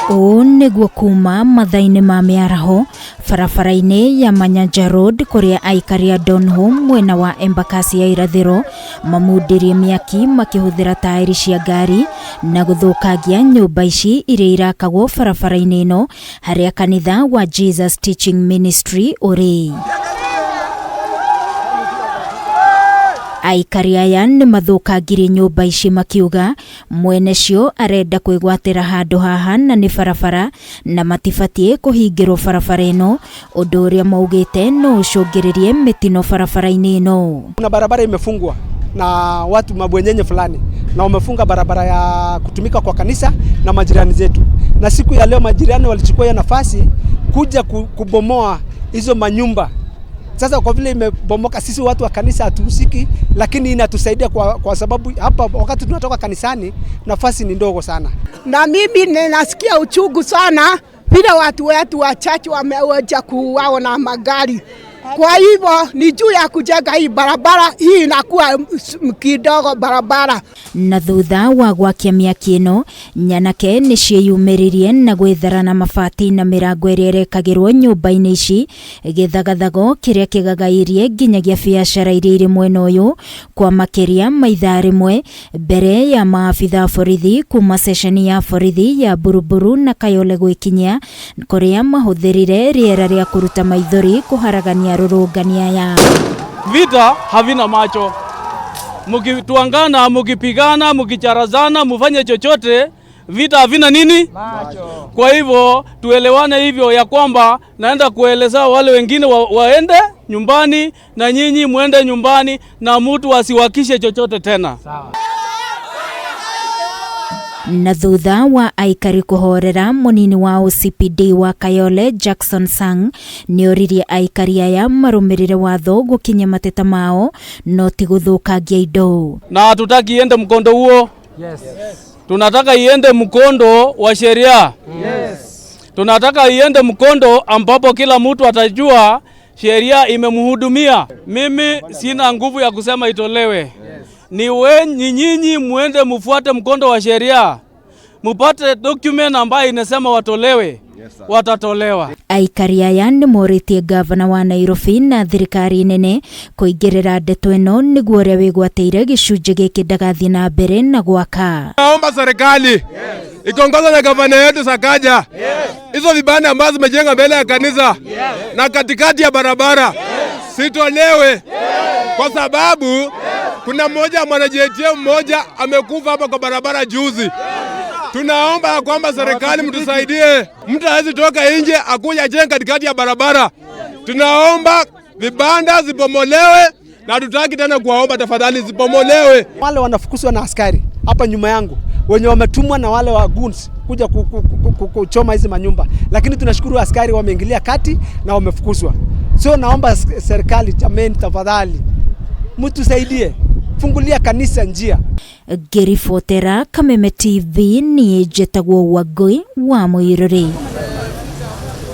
Ũũ nĩguo kuma mathaa-inĩ ma mĩaraho barabara-inĩ ya Manyanja Road kũrĩa aikari a Donholm mwena wa Embakasi ya irathĩro mamundirie mĩaki makĩhũthĩra taĩri cia ngari na gũthũkangia nyũmba ici iria irakagwo barabara-inĩ ĩno harĩa kanitha wa Jesus Teaching Ministry ũrĩ. Aikari aya nĩ mathũkangirie nyũmba ici makiuga mwene cio arenda kwĩgwatĩra handũ haha na nĩ barabara na matibatiĩ kũhingĩrwo barabara ĩno, ũndũ ũrĩa maugĩte no ũcũngĩrĩrie mĩtino barabara-inĩ ĩno. Kuna barabara imefungwa na watu mabwenyenye fulani na wamefunga barabara ya kutumika kwa kanisa na majirani zetu, na siku ya leo majirani walichukua hiyo nafasi kuja kubomoa hizo manyumba. Sasa kwa vile imebomoka, sisi watu wa kanisa hatuhusiki, lakini inatusaidia kwa sababu hapa wakati tunatoka kanisani nafasi ni ndogo sana. Na mimi ninasikia uchungu sana vile watu wetu wachache wameweza kuuawa na magari. Kwa hivyo ni juu ya kujenga hii barabara, hii inakuwa kidogo barabara. Na thutha wa gwakia mĩaki ĩno, nyanake nĩ ciĩyumĩririe na gwĩthara na mabati na mĩrango ĩrĩa ĩrekagĩrwo nyũmba-inĩ ici, gĩthagathago kĩrĩa kĩgagairie nginyagia biacara iria irĩ mwena ũyũ kwa makĩria ma ithaa rĩmwe mbere ya maabitha a borithi kuma ceceni ya borithi ya Buruburu na Kayole gwĩkinyia kũrĩa mahũthĩrire rĩera rĩa kũruta maithori kũharagania rũrũngania ya Vita havina macho. Mukituangana, mukipigana, mukicharazana, mufanye chochote, vita havina nini? Macho. Kwa hivyo tuelewane hivyo ya kwamba naenda kueleza wale wengine waende nyumbani na nyinyi muende nyumbani na mtu asiwakishe chochote tena. Sawa. Na thutha wa aikari kũhorera, mũnini wa OCPD wa Kayole Jackson Sang nĩoririe aikari aya marũmĩrĩre watho gũkinyia mateta mao no ti gũthũkangia indo. Na hatutaki iende mkondo huo. Yes. Tunataka iende mkondo wa sheria. Yes. Tunataka iende mkondo ambapo kila mtu atajua sheria imemhudumia. Mimi sina nguvu ya kusema itolewe. Yes. Ni wenyi nyinyi muende mufuate mkondo wa sheria, mupate document ambayo inasema watolewe. Yes, watatolewa. Aikari aya nĩ morĩtie gavana wa Nairobi na thirikari nene kũingĩrĩra ndeto ĩno nĩguo ũrĩa wĩgwatĩire gĩcunjĩ gĩkĩ ndagathiĩ na mbere na gwaka. Naomba serikali ikiongozwa na gavana yetu Sakaja, hizo vibanda ambazo zimejenga mbele ya kanisa na katikati ya barabara sitolewe, kwa sababu kuna mmoja mwanajetia mmoja amekufa hapa kwa barabara juzi. Tunaomba ya kwamba serikali mtusaidie, mtu hawezi toka nje akuja ajenge katikati ya barabara. Tunaomba vibanda zibomolewe na tutaki tena kuwaomba, tafadhali zibomolewe. Wale wanafukuzwa na askari hapa nyuma yangu wenye wametumwa na wale wa goons kuja kuchoma hizi manyumba, lakini tunashukuru askari wameingilia kati na wamefukuzwa. So naomba serikali, jameni, tafadhali mtusaidie, fungulia kanisa njia. Ngĩribotera Kameme TV, niĩ njĩtagwo Wangũi wa Mũirũrĩ.